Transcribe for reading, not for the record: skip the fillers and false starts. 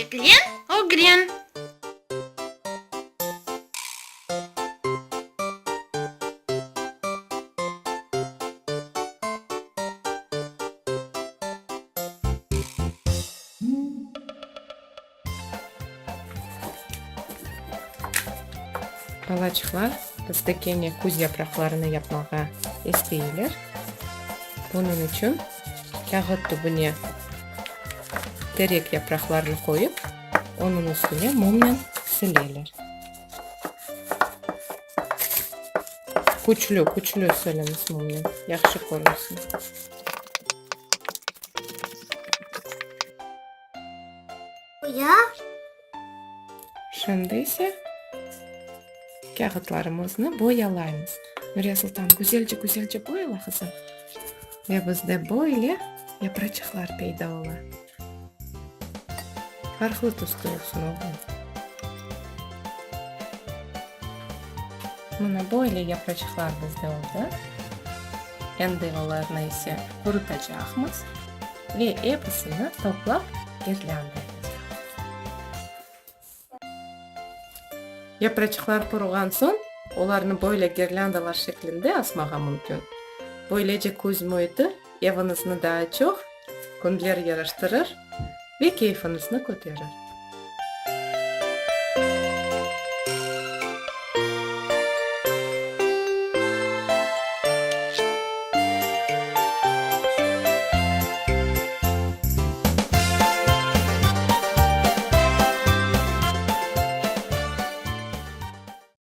Şeklen ögren. Balaçıqlar bizde kene küz yapraqlarını yapmağa isteyler. Bunıñ içün kâğıt tübüne terek yapraqlarını qoyıp, onıñ üstüne mumnen sileler. Küçlü, küçlü siliñiz mumnen, yahşı körünsin. Oya. Şimdi ise kâğıtlarımıznı boyalaymız. Nuriye Sultan, güzelce, güzelce boyala, qızım. Ve bizde böyle yapraçıqlar peyda ola. Farqlı tüste olsun, oğlum. Mına böyle yapraçıqlar bizde oldı. Endi olarnı ise qurutacaqmız. Ve episini toplap girlânda yapacaqmız. Yapraçıqlar quruğan soñ, olarnı böyle girlândalar şeklinde asmağa mümkün. Böylece küz müiti eviñizni daa çoq künler yaraştırır ve keyfiñizni köterir.